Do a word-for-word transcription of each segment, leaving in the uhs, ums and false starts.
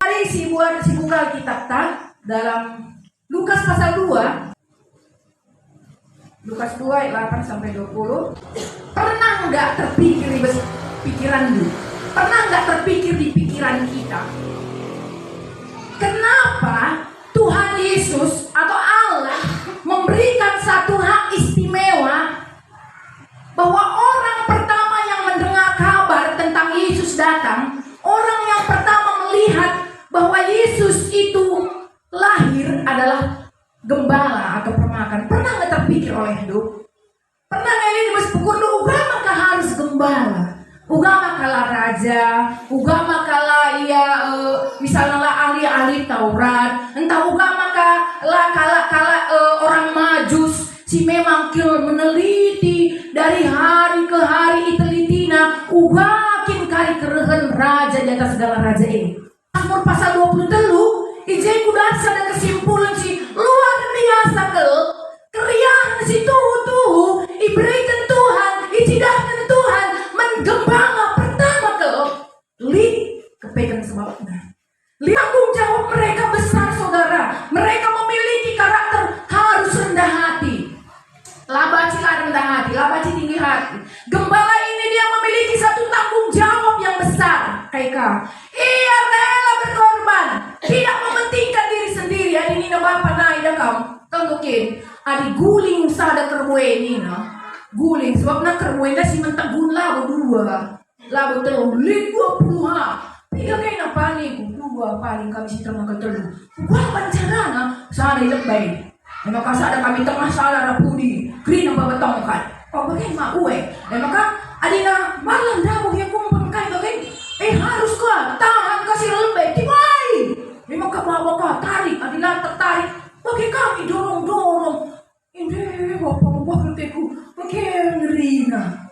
Mari si buat, si buka Alkitabta dalam Lukas pasal dua. Lukas dua ayat delapan sampai dua puluh. Pernah nggak terpikir di bes-, pikiranndu? Pernah nggak terpikir di pikiran kita? Kenapa Tuhan Yesus atau Allah memberikan satu hak istimewa bahwa orang pertama yang mendengar kabar tentang Yesus datang, orang yang pertama melihat bahwa Yesus itu lahir adalah gembala atau permakan. Pernah nggak terpikir olehndu? Pernah nggak ini di bas pikirndu, uga maka harus gembala? Uga maka la raja, uga maka la ia, eh, misalnya la ahli-ahli Taurat, entah uga maka la kalak-kalak, eh, orang Majus si memang kal meneliti dari hari ke hari itelitina, uga kin kari kerehen raja di atas segala raja e. Mazmur pasal dua puluh telu, i je kudahi sada kesimpulan si luar biasa kal, keriahen si tuhu-tuhu ibereken Tuhan, icidahken Tuhan man gembala pertama kal. Lit kepeken sebabna. Lit tanggung jawab mereka besar, saudara. Mereka memiliki karakter harus rendah hati. La banci la rendah hati, la banci tinggi hati. Gembala ini dia memiliki satu tanggung jawab yang besar. Kai ka? Ia rela berkorban, tidak mementingkan diri sendiri. Adi nina bapa nai da kam, tentu kin. Adi guling sada kerbue nina, guling, sebabna kerbue nda si mentegun labo dua. Labo telu, lit dua puluh ha. Piga kena paling, dua paling kami si termakan telu. Wah, bancarana, sada i lebe. E maka sada kami tengah, sada arah pudi, kerina baba tongkat. Oh, bage ma ue. E maka adina malam dabuh ia kumpul kai bage. Eh, harus ka, tahan ka si lebe, tiwai. E maka baba ka, tarik, adina tertarik. Bage kami dorong-dorong. Inde, bapa, bapa, teku, bage ngerina.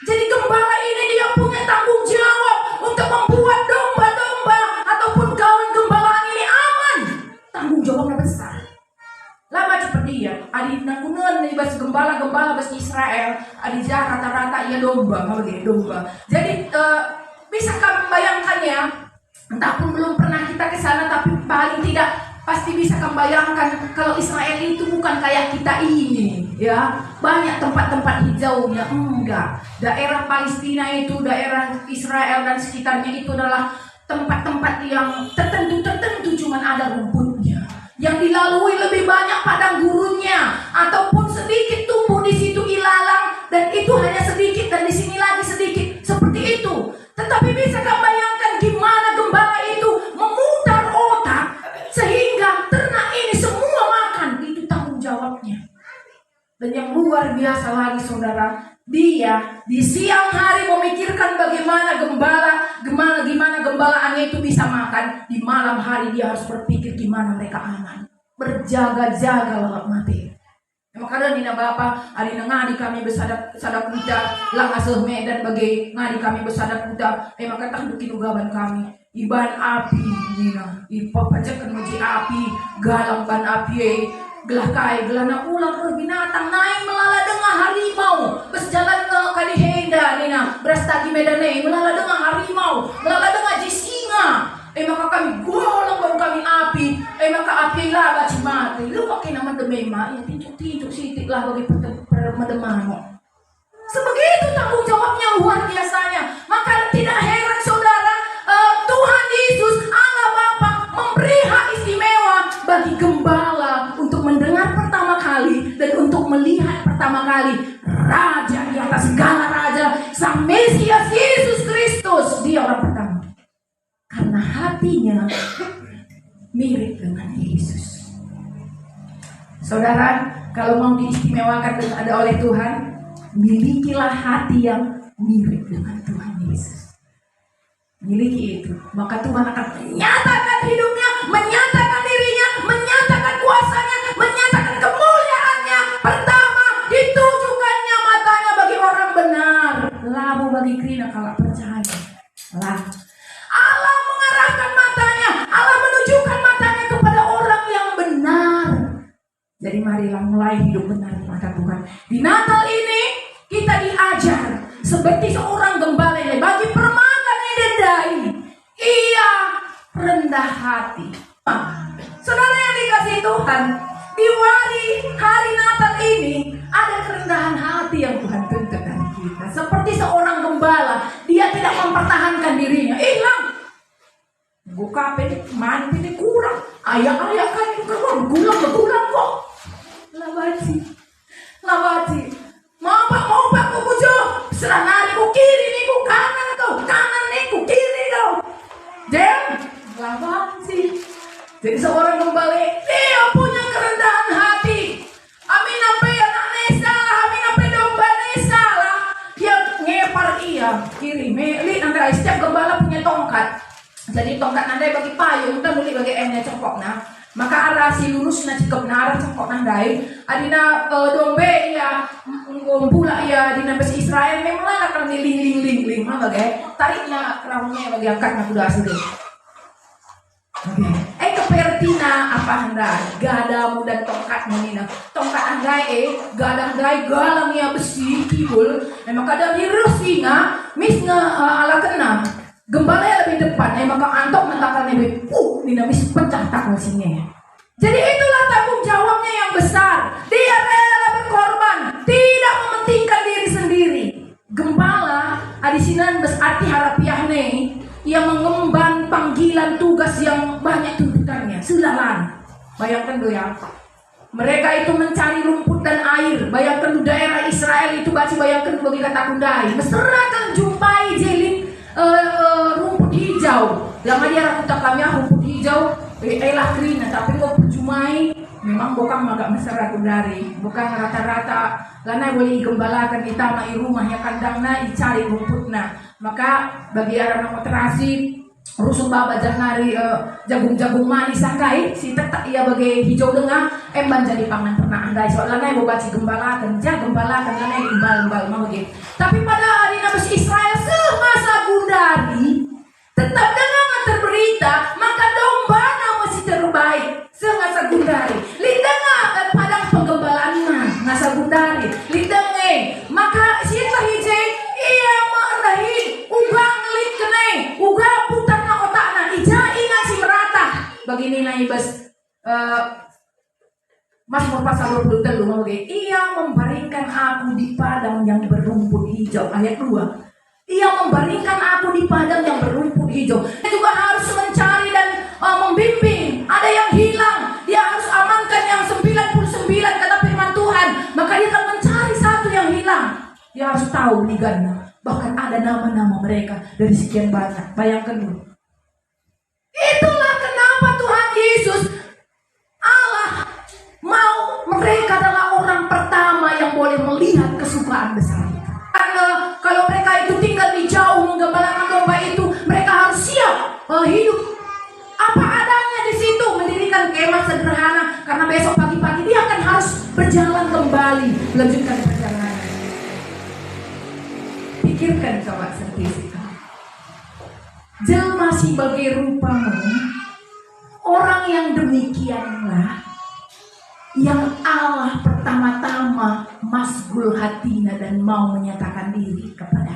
Jadi gembala ini dia punya tanggung jawab untuk membuat domba-domba ataupun kawan gembalaan ini aman. Tanggung jawabnya besar. La banci pedia, adi nakunen i bas gembala-gembala bas Israel, adi jah rata-rata ia domba, bage domba. Jadi, eh, bisa kam bayangkan ya, entah pun belum pernah kita ke sana, tapi paling tidak pasti bisa kam bayangkan kalau Israel itu bukan kayak kita ini, ya. Banyak tempat-tempat hijaunya, enggak. Daerah Palestina itu, daerah Israel dan sekitarnya itu adalah tempat-tempat yang tertentu-tertentu, cuman ada rumputnya. Yang dilalui lebih banyak padang gurunnya, ataupun sedikit tumbuh di situ ilalang, dan itu hanya sedikit, dan di sini lagi sedikit. Seperti itu. Tetapi bisa kam bayangkan gimana gembala itu memutar otak sehingga ternak ini semua makan, itu tanggung jawabnya. Dan yang luar biasa lagi, saudara, dia di siang hari memikirkan bagaimana gembala, gimana, gimana gembalaannya itu bisa makan, di malam hari dia harus berpikir gimana mereka aman. Berjaga-jaga lalap mate. Emang kadang nina bapa, adi ngadi kami besada, sada kuta, langa seh Medan bage ngadi kami besada kuta, emang katah dukin ugaban kami. Iban api, nina, ipapajeken meji api, galang ban api e, gelah kai, gelah na ulang reh binatang, nai melala denga harimau, bas jalan nge kadi henda, nina, beras tagi Medan e, melala denga harimau, melala denga je singa. E maka kami golong ban kami api, e maka api e la banci mate. Luak kena mendem e ma, ia tinjuk-tinjuk sitik lah bagi perte-, permedem manuk. Sebegitu tanggung jawabnya luar biasanya. Maka tidak heran, saudara, eh, Tuhan Yesus, Allah Bapa, memberi hak istimewa bagi gembala untuk mendengar pertama kali dan untuk melihat pertama kali Raja di atas segala raja, Sang Mesias Yesus Kristus. Dia orang pertama. Karena hatinya mirip dengan Yesus. Saudara, kalau mau diistimewakan dan ada oleh Tuhan, milikilah hati yang mirip dengan Tuhan Yesus. Miliki itu, maka Tuhan akan menyatakan hidupnya, menyatakan dirinya, menyatakan kuasanya, menyatakan kemuliaannya. Pertama, ditujukannya matanya bagi orang benar, labo bagi kerina kalak percaya. Lah, Allah mengarahkan matanya, Allah menunjukkan matanya kepada orang yang benar. Jadi marilah mulai hidup benar di mata Tuhan. Di Natal ini kita diajar seperti seorang gembala yang bagi permakan enda ndai. Ia rendah hati. Saudara yang dikasihi Tuhan, di wari hari Natal ini ada kerendahan hati yang Tuhan tuntut dari kita. Seperti seorang gembala, dia tidak mempertahankan dirinya. Hilang. Enggo ka pe mandi pe kurang, ayak-ayak kan keluar, gulang-gulang kok. La banci. La banci. Mopak-mopak ku kujo, serah nari ku kiri niku kanan kau, kanan niku kiri kau. Dem, la banci. Jadi seorang gembala, dia punya kerendahan hati. Amin, ampe anakna salah, amin, ampe dombana salah. Dia ngepar ia, kiri, me, lit, nanti setiap gembala punya tongkat. Jadi tongkat nandai bagi payung, kita mulai bagi enda cengkokna. Maka arah si lurusna cekepna, arah cengkokna ndai. Adina, eh, dombe ia, enggo mbulak ia, adina bas Israel, memang lah kami ling, ling, ling, ling, mah bage. Tarikna kerahunnya bagi angkatna kuda sudah. Oke. Eh, kepertina apa ndai? Gadamu dan tongkatmu nina. Tongkat ndai, eh, gada ndai galang ia besi, kibul. Memang kada mirus singa, mis nge, eh, alakenna. Gembala lebih depan, eh, maka antok mentakalnya lebih, puh, nina mis pecah takal singa. Jadi itulah tanggung jawabnya yang besar. Dia rela berkorban, tidak mementingkan diri sendiri. Gembala, adi sinan bas arti harapiahna, ia mengemban panggilan tugas yang banyak tuntutannya. Sulalan. Bayangkenndu ya. Mereka itu mencari rumput dan air. Bayangkenndu daerah Israel itu, banci bayangkenndu bagi kataku ndai. Mesera kal jumpai je lit, eh, eh, rumput hijau. Langa dia rakuta kami ah rumput hijau, eh, elah kerina, tapi enggo pejumai, memang bokang agak mesera kundari. Bokang rata-rata lanai boleh igembalaken, itama i rumah, ya kandangna, icari rumputna. Maka bagi arah namo terasi, rusung baba janari, eh, jagung-jagung manis angkai, si tetak ia bage hijau denga, emban jadi pangan ternak andai. Soal lanai bobaci gembalaken, ja gembalaken, lanai gembal-gembal mau ge. Tapi pada hari nabes Israel seh masa gundari, tetap denga terberita, maka dombana mesti terbaik. Seh ngasa gundari, lit denga, eh, padang penggembalanna ngasa gundari, lit denga, maka sietlah i je, ia me erdahin, uga ngelit kenai, uga putarna otakna, i ja ingan si meratah. Bagini na i bas, eh, Mazmur pasal dua puluh telu mau ge, ia membaringkan aku di padang yang berrumput hijau. Ayat dua. Ia membaringkan aku di padang yang berrumput hijau. Dia juga harus mencari dan, uh, membimbing. Ada yang hilang, dia harus amankan yang sembilan puluh sembilan, kata firman Tuhan. Maka dia akan mencari satu yang hilang. Dia harus tahu niganna. Bahkan ada nama-nama mereka dari sekian banyak. Bayangkan dulu. Itulah kenapa Tuhan Yesus Allah mau mereka adalah orang pertama yang boleh melihat kesukaan besar itu. Karena kalau mereka itu tinggal di jauh menggembalakan domba itu, mereka harus siap, eh, hidup apa adanya di situ, mendirikan kemah sederhana, karena besok pagi-pagi dia akan harus berjalan kembali, melanjutkan perjalanan. Pikirkan coba sendiri. Jelma si bage rupamu, orang yang demikianlah yang Allah pertama-tama masgul hatina dan mau menyatakan diri kepada.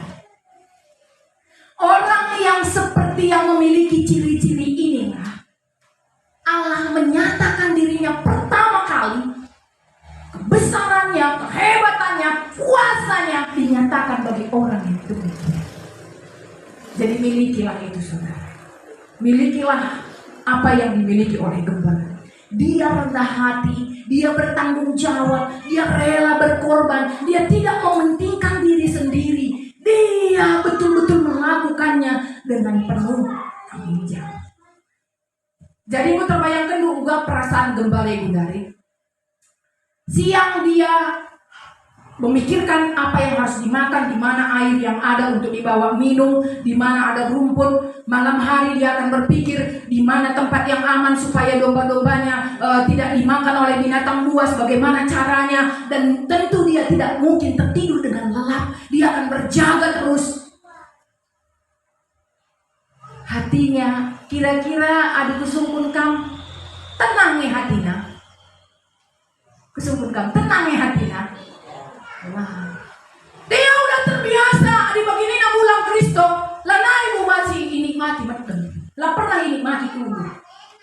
Orang yang seperti yang memiliki ciri-ciri inilah Allah menyatakan dirinya pertama kali, kebesarannya, kehebatannya, kuasanya dinyatakan bagi orang yang demikian. Jadi milikilah itu, saudara. Milikilah apa yang dimiliki oleh gembala. Dia rendah hati, dia bertanggung jawab, dia rela berkorban, dia tidak mementingkan diri sendiri. Dia betul-betul melakukannya dengan penuh tanggung jawab. Jadi, enggo terbayangkenndu uga perasaan gembala e gundari? Siang dia memikirkan apa yang harus dimakan, di mana air yang ada untuk dibawa minum, di mana ada rumput. Malam hari dia akan berpikir di mana tempat yang aman supaya domba-dombanya, eh, tidak dimakan oleh binatang buas, bagaimana caranya, dan tentu dia tidak mungkin tertidur dengan lelap. Dia akan berjaga terus. Hatinya, kira-kira adi kusungkun kam, tenang nge hatina? Kusungkun kam, tenang nge hatina? Wah. Dia udah terbiasa, adi bagini na bulang Kristo, lanai mu banci inikmati metken. La pernah inikmati tubuh.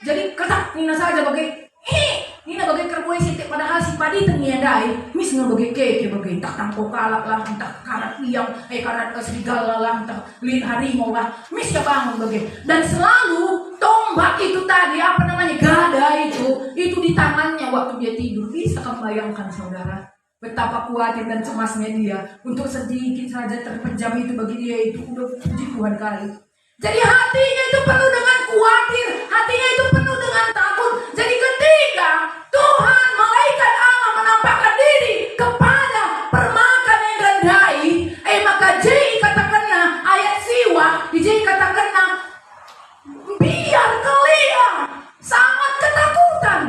Jadi ketak nina saja bage, eh, nina bage kerbau sitik, padahal si padi ten ia ndai, mis nge bage keke bage, entah tangko kalak lah, entah karat liang, eh, karat, eh, serigala lah, entah lit harimau lah, mis ia bangun bage. Dan selalu tombak itu tadi, apa namanya, gada itu, itu di tangannya waktu dia tidur. Bisa kamu bayangkan, saudara? Betapa khawatir dan cemasnya dia. Untuk sedikit saja terpejam itu bagi dia itu udah puji Tuhan kali. Jadi hatinya itu penuh dengan khawatir, hatinya itu penuh dengan takut. Jadi ketika Tuhan, malaikat Allah menampakkan diri kepada permata enda ndai, eh, maka je ikatakenna ayat siwah, i je ikatakenna, mbiar kal ia, sangat ketakutan.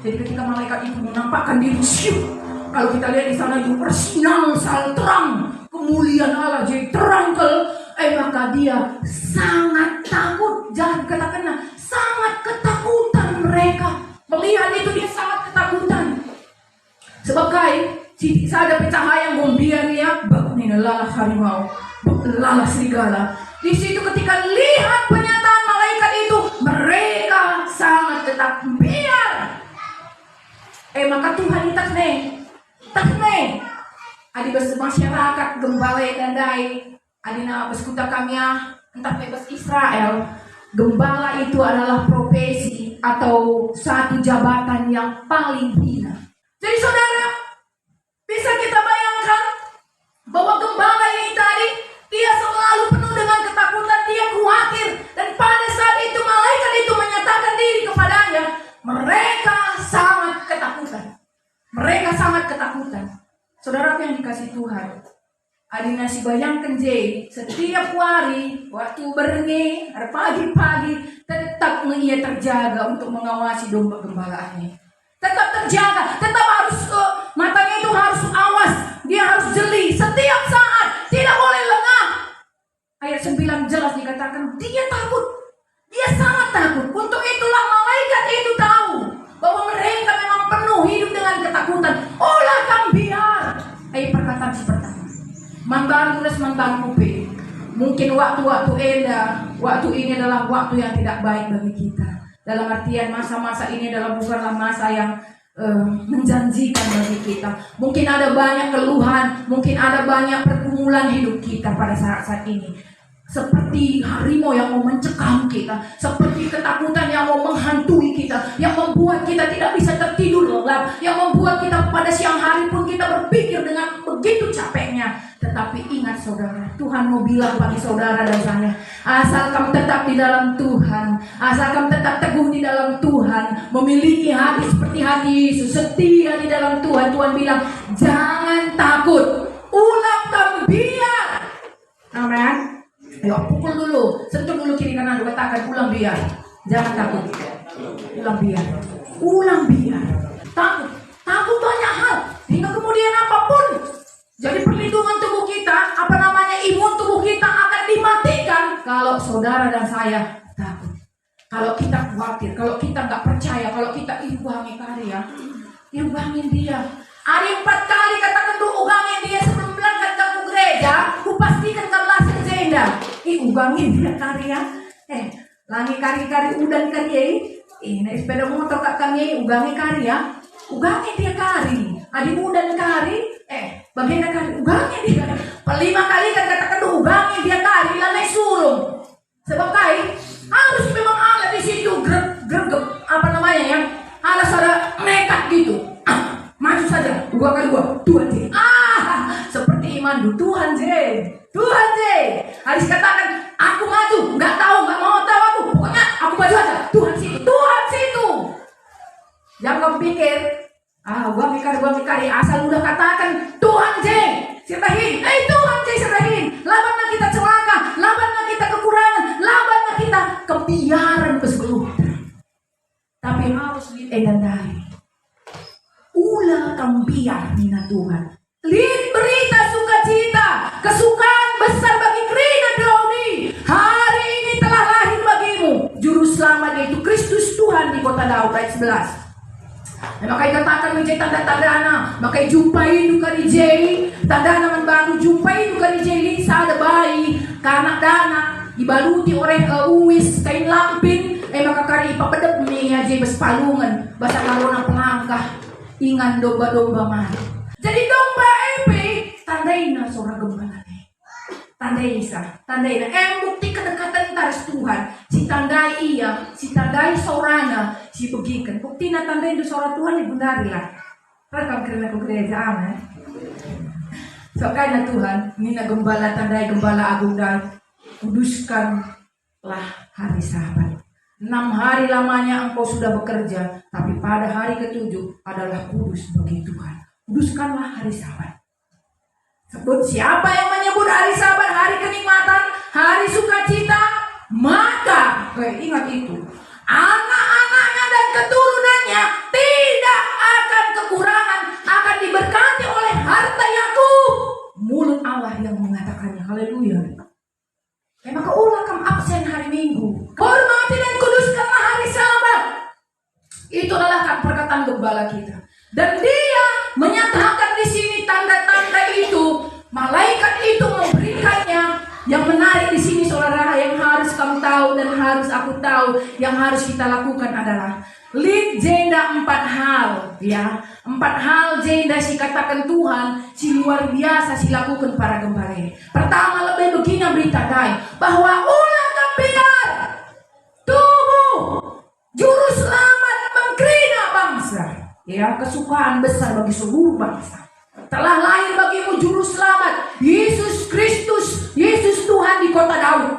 Jadi ketika malaikat itu menampakkan diri, syuh, kalau kita lihat di sana itu bersinar sangat terang, kemuliaan Allah jadi terang kal, eh, maka dia sangat takut. Jadi katakanlah, sangat ketakutan mereka. Melihat itu dia sangat ketakutan. Sebab kai? Sitik saja pe cahaya enggo mbiar ia, bek nina lalah harimau, bek lalah serigala. Di situ ketika lihat pernyataan malaikat itu, mereka sangat ketak, mbiar. Eh, maka Tuhan iteh ne, iteh ne. Adi bas masyarakat gembala enda ndai, adi na bas kuta kami ah, ntah pe bas Israel, gembala itu adalah profesi atau satu jabatan yang paling hina. Jadi, saudara, bisa kita bayangkan bahwa gembala ini tadi, dia selalu penuh dengan ketakutan, dia khawatir. Dan pada saat itu, malaikat itu menyatakan diri kepadanya, mereka sangat ketakutan. Mereka sangat ketakutan. Saudaraku yang dikasihi Tuhan, adina sibayangken je, setiap wari, waktu berngi, erpagi-pagi, tetap nge ia terjaga untuk mengawasi domba gembalanya. Tetap terjaga, tetap harus, eh, matanya itu harus awas, dia harus jeli setiap saat, tidak boleh lengah. Ayat sembilan jelas dikatakan, dia takut. Dia sangat takut. Untuk itulah malaikat itu tahu bahwa mereka memang penuh hidup dengan ketakutan. Ola kam mbiar. Eh, perkataan si pertama. Man bandu ras man bangku pe. Mungkin waktu-waktu enda, waktu ini adalah waktu yang tidak baik bagi kita. Dalam artian, masa-masa ini adalah bukanlah masa yang, eh, menjanjikan bagi kita. Mungkin ada banyak keluhan, mungkin ada banyak pergumulan hidup kita pada saat-saat ini. Seperti harimau yang mau mencekam kita, seperti ketakutan yang mau menghantui kita, yang membuat kita tidak bisa tertidur lelap, yang membuat kita pada siang hari pun kita berpikir dengan begitu capeknya. Tetapi ingat, saudara, Tuhan mau bilang bagi saudara dan saya, asal kamu tetap di dalam Tuhan, asal kamu tetap teguh di dalam Tuhan, memiliki hati seperti hati Yesus, setia di dalam Tuhan, Tuhan bilang, "Jangan takut, ulang kam mbiar." Amin. Ayo, pukul dulu, sentuh dulu kiri kanan, katakan, "Ulang mbiar." Jangan takut. Ulang mbiar. Ulang mbiar. Takut. Takut banyak hal. Hingga kemudian apapun. Jadi perlindungan tubuh kita, apa namanya, imun tubuh kita akan dimatikan kalau saudara dan saya takut. Kalau kita khawatir, kalau kita nggak percaya, kalau kita, "Ih, uga nge kari ya, ih, uga nge ndia." Hari empat kali katakan, "Duh, uga nge ndia," sebelum berangkat ke gereja, kupastikan kam la si jenda. "Ih, uga nge ndia kari ya. Eh, la nge kari-kari udan kari ya. Eh, naik sepeda motor kak kami ya, uga nge kari ya. Uga nge ndia kari. Adi udan kari, eh, bagenda kari, uga nge ndia." Pelima kali kan katakan, "Duh, uga nge ndia kari, la naik surung." Sebab kai? Harus memang ada di situ gre-, gregep, apa namanya ya? Ada sada nekat gitu. Ah, maju saja, dua kali dua, Tuhan je. Ah, seperti imanndu, Tuhan je, Tuhan je. Harus katakan, "Aku maju, nggak tahu, nggak mau tahu aku. Pokoknya aku maju aja, Tuhan situ, Tuhan situ." Jangan kau pikir, "Ah, uga nge kari, uga nge kari," asal udah katakan, "Tuhan je si erdahin, eh, Tuhan je si erdahin." Labanna kita celaka, labanna kita kekurangan, labanna kita kebiaran bas geluh. Tapi harus lit enda ndai. "Ulang kam mbiar," nina Tuhan. "Lit berita sukacita, kesukaan besar bagi kerina Daudi. Hari ini telah lahir bagimu Juru Selamat, yaitu Kristus Tuhan di kota Daud." Ayat sebelas. Nah, maka ikataken me je tanda-tandana, maka ijumpaindu kari je, tandana man bandu, jumpaindu kari je lit sada bayi, kanak danak, Ibaluti oreh, eh, uis, kain lampin, e maka kari ipapedep me ia je bas palungen, bas ngarona pelangkah ingan domba-domba man. Jadi domba e pe tandaina sora gembala e. Tandaisa, tandaina. E bukti kedekatenta ras Tuhan. Sitandai ia, sitandai sorana, sibegiken. Buktina tandaindu sora Tuhan, ibendarilah. Rekam kerina ku gereja, amin. So, kena Tuhan, nina gembala, tandai gembala agung ndai, "Kuduskanlah hari Sabat. Enam hari lamanya engkau sudah bekerja, tapi pada hari ketujuh adalah kudus bagi Tuhan. Kuduskanlah hari Sabat." Sebab siapa yang menyebut hari Sabat hari kenikmatan, hari sukacita, maka, eh, ingat itu, anak-anaknya dan keturunannya tidak akan kekurangan, akan diberkati oleh harta Yakub. Mulut Allah yang mengatakannya. Haleluya. E maka ola kam absen hari Minggu. Hormati dan kuduskanlah hari Sabat. Itu adalah kan perkataan gembala kita. Dan dia menyatakan di sini tanda-tanda itu, malaikat itu memberikannya. Yang menarik di sini, saudara, yang harus kamu tahu dan harus aku tahu, yang harus kita lakukan adalah lit jenda empat hal, ya. Empat hal jenda sikataken Tuhan, si luar biasa silakuken para gembala. Pertama, lebe begina berita ndai, bahwa ola kam mbiar tubuh Juru Selamat mengkerina bangsa. Ya, kesukaan besar bagi seluruh bangsa. Telah lahir bagimu Juru Selamat, Yesus Kristus, Yesus Tuhan di kota Daud.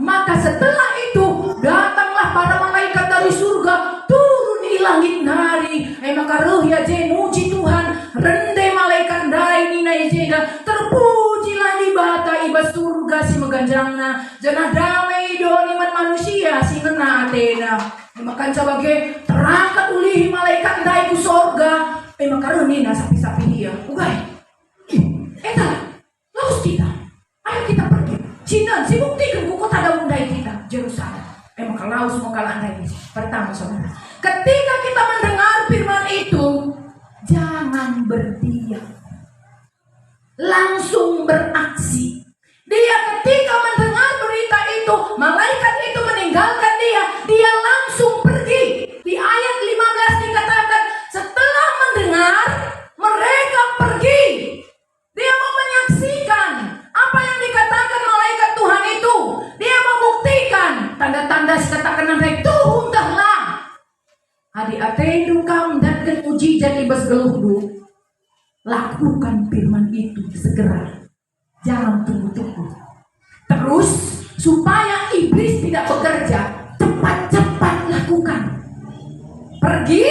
Maka setelah itu, datanglah para malaikat dari surga, turun i langit nari. E maka reh ia je muji Tuhan, rende malaikat ndai nina i jenda, "Terpujilah Dibata i bas surga si meganjangna, janah dame i doni man manusia si ngena atena." E maka kenca bage terangkat ulihi malaikat ndai ku sorga, e maka reh nina sapih-sapih ia, "Uga e, ih, enda, lawes kita. Ayo kita pergi. Sinan, sibuktiken ku kota Daud ndai kita, Jerusalem." E maka lawes me kalak ndai. Pertama, saudara, ketika kita mendengar firman itu, jangan berdiam. Langsung beraksi. Dia ketika mendengar berita itu, malaikat itu meninggalkan dia, dia langsung pergi. Di ayat lima belas dikatakan, setelah mendengar, mereka pergi. Dia mau menyaksikan apa yang dikatakan malaikat Tuhan itu. Dia mau buktikan tanda-tanda si kataken ndai tuhu ntah la. Adi atendu kam ndatken mujijat i bas geluhndu, lakukan firman itu segera. Jangan tunggu-tunggu. Terus, supaya iblis tidak bekerja, cepat-cepat lakukan. Pergi,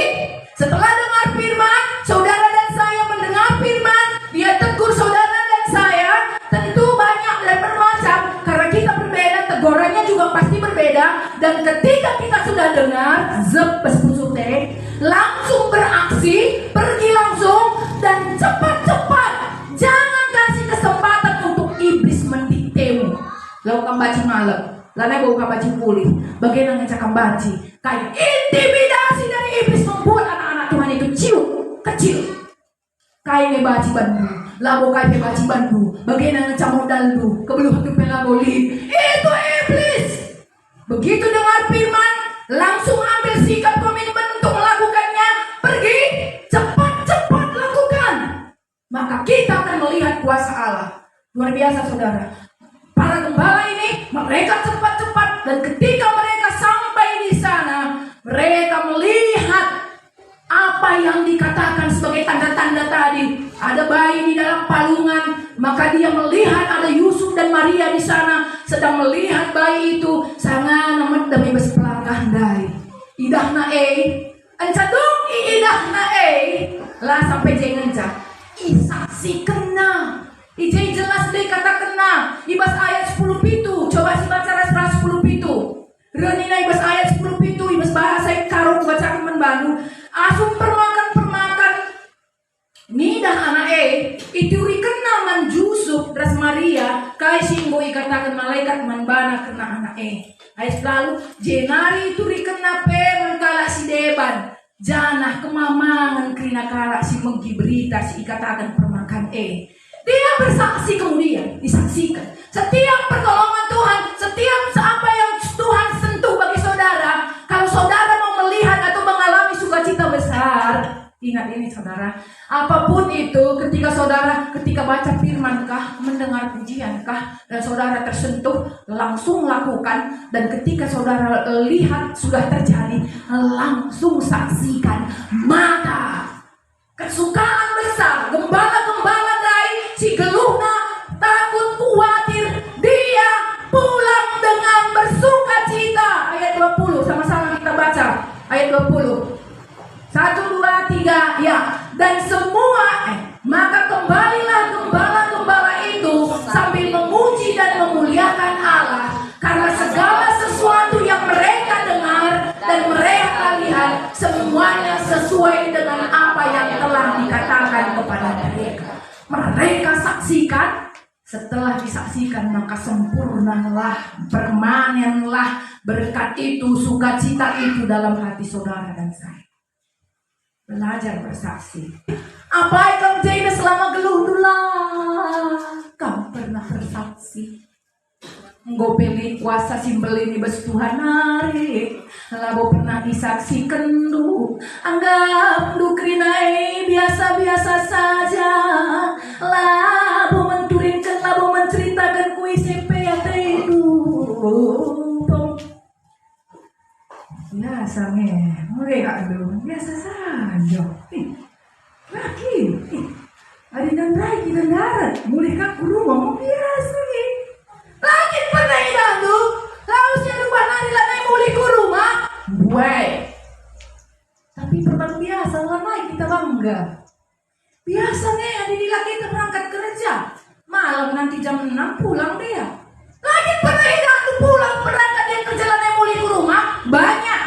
setelah dengar firman, saudara dan saya mendengar firman, dia tegur saudara dan saya, tentu banyak dan bermacam, karena kita berbeda, tegurannya juga pasti berbeda. Dan ketika kita sudah dengar, zep, bas pusuh te, langsung beraksi, pergi langsung, dan cepat-cepat. Jangan kasih kesempatan untuk iblis mendikte mu. Lau kam banci malem, lanai bau kam banci pulih. Bagena ngenca kam banci. Kai intimidasi dari iblis membuat anak-anak Tuhan itu ciut, kecil. Kai nge banci bandu, labo kai pe banci bandu, bagena ngenca modalndu, kebeluhenndu pe labo lit. Itu iblis. Begitu dengar firman, langsung ambil sikap komitmen untuk melakukannya. Pergi, cepat-cepat lakukan. Maka kita akan melihat kuasa Allah. Luar biasa, saudara. Para gembala ini, mereka cepat-cepat, dan ketika mereka sampai di sana, mereka melihat apa yang dikatakan sebagai tanda-tanda tadi. Ada bayi di dalam palungan, maka dia melihat ada Yusuf dan Maria di sana sedang melihat bayi itu, sangana medem i bas pelangkah ndai. Idahna e, enca dung iidahna e, la sampai je ngenca, isaksikenna. I je jelas dikatakenna, i bas ayat sepuluh pitu, coba sibaca ras-ras sepuluh pitu. Reh nina i bas ayat sepuluh pitu, i bas bahasa Karo kubacaken man bandu. Asum permakan-permakan nidah anak e, iturikenna man Jusup ras Maria kai si enggo ikataken malaikat man bana kerna anak e. Ayat selalu, jenari iturikenna pe man kalak si deban, janah kemamangen kerina kalak si megi berita si ikataken permakan e. Dia bersaksi kemudian, disaksikan. Setiap pertolongan Tuhan, setiap Ingat ini, saudara, apapun itu, ketika saudara, ketika baca firman kah, mendengar pujian kah, dan saudara tersentuh, langsung lakukan, dan ketika saudara lihat sudah terjadi, langsung saksikan. Maka kesukaan besar gembala-gembala ndai si geluhna takut kuatir, dia pulang dengan bersukacita. Ayat dua puluh, sama-sama kita baca ayat dua puluh. Satu, dua, tiga, ya. Dan semua, eh, maka kembalilah gembala-gembala itu sambil memuji dan memuliakan Allah, karena segala sesuatu yang mereka dengar dan mereka lihat, semuanya sesuai dengan apa yang telah dikatakan kepada mereka. Mereka saksikan, setelah disaksikan, maka sempurnalah, permanenlah berkat itu, sukacita itu dalam hati saudara dan saya. Belajar bersaksi. Apai kam jenda selama geluhndu la kam pernah bersaksi? Enggo pe lit kuasa si mbelin i bas Tuhan nari, labo pernah isaksikenndu. Anggapndu kerina e biasa-biasa saja, labo menturinken, labo menceritaken ku ise pe atendu. Biasa nge, mereka aduh, biasa saja. Ih, laki, ih, adi ndai kita ndarat, mulih ka ku rumah, mau biasa nge. Laki pernah idahndu, lau si rubah nari lanai mulih ku rumah? Buai. Tapi perban biasa, lanai kita bangga. Biasa nge adi dilaki kita berangkat kerja, malam nanti jam enam pulang dia. Lagi pernah idahndu pulang berangkat dia kerja lanai mulih ku rumah? Banyak.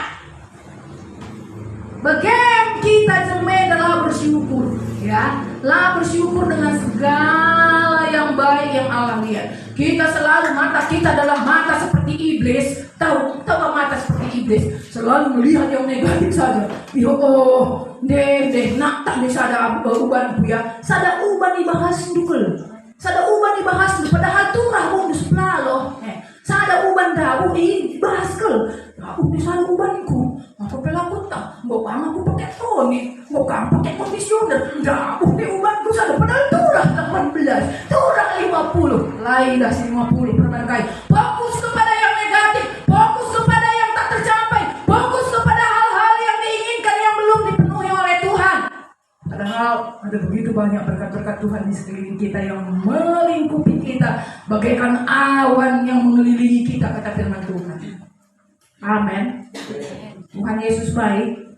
Bage kita jeme la bersyukur, ya. La bersyukur dengan segala yang baik yang Allah lihat. Kita selalu, mata kita adalah mata seperti iblis. Tahu, tahu mata seperti iblis, selalu melihat yang negatif saja. Ya Allah, deh, deh, nak tak deh sada, eh, ubanku ya. Sada uban ibahasndu kal. Sada uban ibahasndu, padahal turah bundu sepelalo. Eh, sada uban dabuh ibahas kal. Dabuh deh sada ubanku. Apa pelaku tak? Enggo kam aku pake toni, enggo kam pake kondisioner, ndabuh pe ubanku sada, padahal turah delapan belas, turah lima puluh, lain dah si lima puluh perban kai. Fokus kepada yang negatif, fokus kepada yang tak tercapai, fokus kepada hal-hal yang diinginkan yang belum dipenuhi oleh Tuhan. Padahal ada begitu banyak berkat-berkat Tuhan di sekeliling kita yang melingkupi kita bagaikan awan yang mengelilingi kita, kata firman Tuhan. Amin. Tuhan Yesus baik.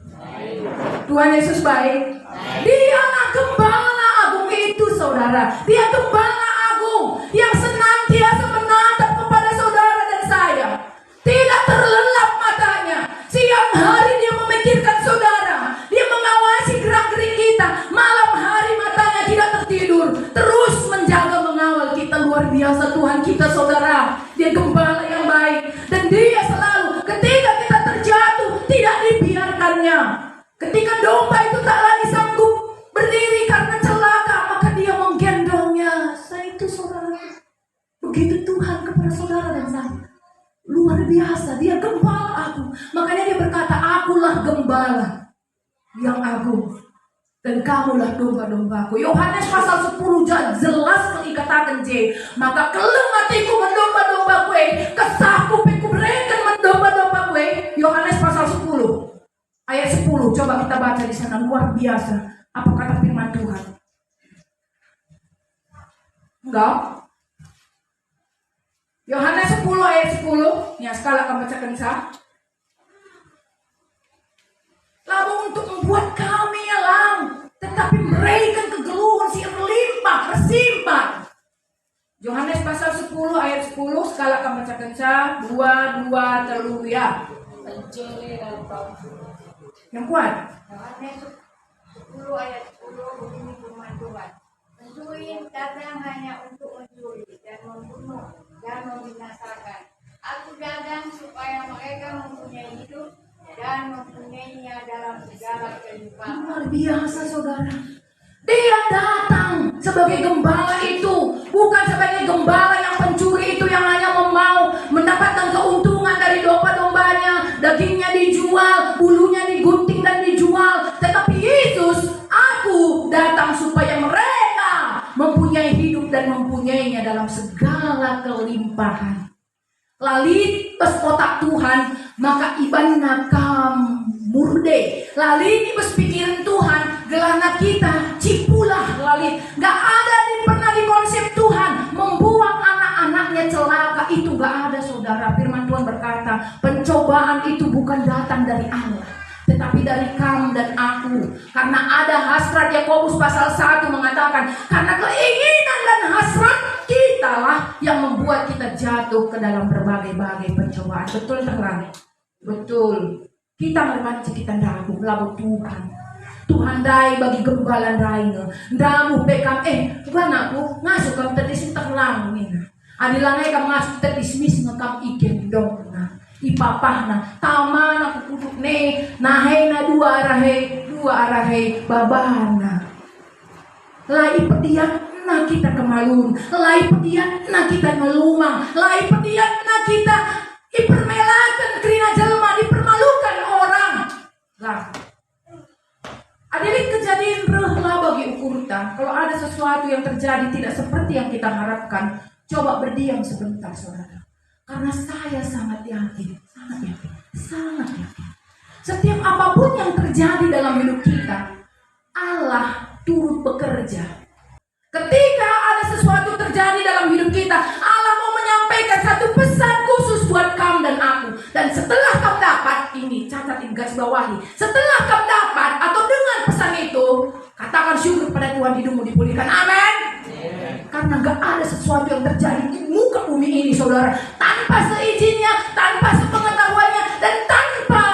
Tuhan Yesus baik. Dialah gembala agung itu, saudara. Dia gembala agung yang senantiasa menatap kepada saudara dan saya. Tidak terlelap matanya. Siang hari dia memikirkan saudara. Dia mengawasi gerak-gerik kita. Malam hari matanya tidak tertidur. Terus menjaga mengawal kita. Luar biasa Tuhan kita, saudara. Dia gembala yang baik. Dan dia selalu, ketika kita terjatuh, tidak dibiarkannya. Ketika domba itu tak lagi sanggup berdiri karena celaka, maka dia menggendongnya. Saya itu, saudara. Begitu Tuhan kepada saudara dan saya. Luar biasa, dia gembala agung. Makanya dia berkata, "Akulah gembala yang agung. Dan kamulah domba-dombaku." Yohanes pasal sepuluh ja-, jelas kal ikataken je, "Maka keleng atiku man domba-dombaku e, kesahku pe kubereken man domba-dombaku e." Yohanes pasal sepuluh ayat sepuluh, coba kita baca di sana, luar biasa apa kata firman Tuhan. Enggak? Yohanes sepuluh ayat sepuluh, ya, sekalak kam bacakenca. "Labo untuk membuat kami alang, tetapi mereken kegeluhen si erlimpah, ersimpan." Yohanes pasal sepuluh ayat sepuluh, sekalak kam bacakenca, dua, dua, telu, ya. Yang kuat. Yohanes sepuluh ayat sepuluh, begini firman Tuhan. "Pencuri datang hanya untuk mencuri dan membunuh dan membinasakan. Aku datang supaya mereka mempunyai hidup dan mempunyainya dalam segala kelimpahan." Luar biasa, saudara. Dia datang sebagai gembala itu, bukan sebagai gembala yang pencuri itu yang hanya mau mendapatkan keuntungan dari domba-dombanya, dagingnya dijual, bulunya digunting dan dijual. Tetapi Yesus Tuhan. La lit bas otak Tuhan, maka ibanna kam murde. La lit bas pikiren Tuhan, gelarna kita cipulah, la lit. Gak ada di, pernah di konsep Tuhan membuat anak-anaknya celaka, itu gak ada, saudara. Firman Tuhan berkata, pencobaan itu bukan datang dari Allah, tetapi dari kam dan aku. Karena ada hasrat, Yakobus pasal satu mengatakan, karena keinginan dan hasrat kitalah yang membuat kita jatuh ke dalam berbagai-bagai pencobaan. Betul, teman? Betul. Kita ngermanci kita ndabuh, labo Tuhan. Tuhan ndai bagi gembala ndai nge. Ndabuh pe kam, eh, uga nakku, ngasup kam tedis, terlang nina. Adi lanai kam ngasup tedis, mis nge kam igendongna, ipapahna, tamana ku kuduk ne, nahena dua arah e, dua arah e, babana. La ipediatna kita kemalun, la ipediatna kita ngelumang, la ipediatna kita ipermelaken kerina jelma, dipermalukan orang. Lah, adi lit kejadin reh la bagi ukurta, kalau ada sesuatu yang terjadi tidak seperti yang kita harapkan, coba berdiam sebentar, saudara. Karena saya sangat yakin, sangat yakin, sangat yakin. Setiap apapun yang terjadi dalam hidup kita, Allah turut bekerja. Ketika ada sesuatu terjadi dalam hidup kita, Allah mau menyampaikan satu pesan khusus buat kam dan aku. Dan setelah kam dapat, ini catat, ini garis bawahi, setelah kam dapat atau dengar pesan itu, katakan syukur pada Tuhan, hidupmu dipulihkan. Amin. Karena gak ada sesuatu yang terjadi di muka bumi ini, saudara, tanpa seizinnya, tanpa sepengetahuannya, dan tanpa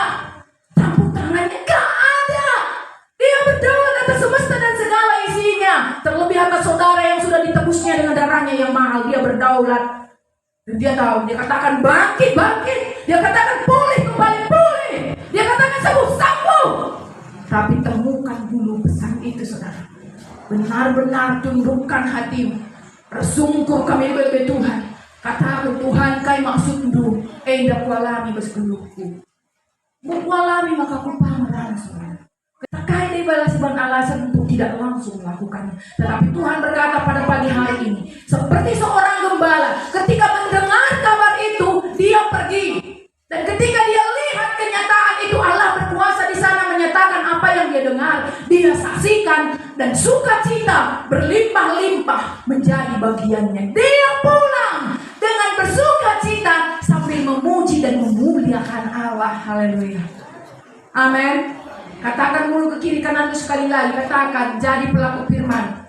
campur tangannya. Gak ada. Dia berdaulat atas semesta dan segala isinya. Terlebih atas saudara yang sudah ditebusnya dengan darahnya yang mahal. Dia berdaulat. Dan dia tahu, dia katakan, "Bangkit, bangkit." Dia katakan, "Pulih kembali, pulih." Dia katakan, "Sembuh, sembuh." Tapi temukan dulu pesan itu, saudara. Benar-benar tundukkan hatimu. Ersungkur kami lebe-lebe Tuhan. Katakan, "Tuhan, kai maksudndu? Enda kualami bas geluhku." Kualami maka kupamer, saudara. Kai deba si iban alasan untuk tidak langsung melakukannya. Tetapi Tuhan berkata pada pagi hari ini, seperti seorang gembala, ketika mendengar kabar itu, dia pergi. Dan ketika dia lihat kenyataan itu, Allah berkuasa di sana menyatakan apa yang dia dengar, dia saksikan, dan sukacita berlimpah-limpah menjadi bagiannya. Dia pulang dengan bersukacita sambil memuji dan memuliakan Allah. Haleluya. Amin. Katakan dulu ke kiri kananmu sekali lagi. Katakan, "Jadi pelaku firman."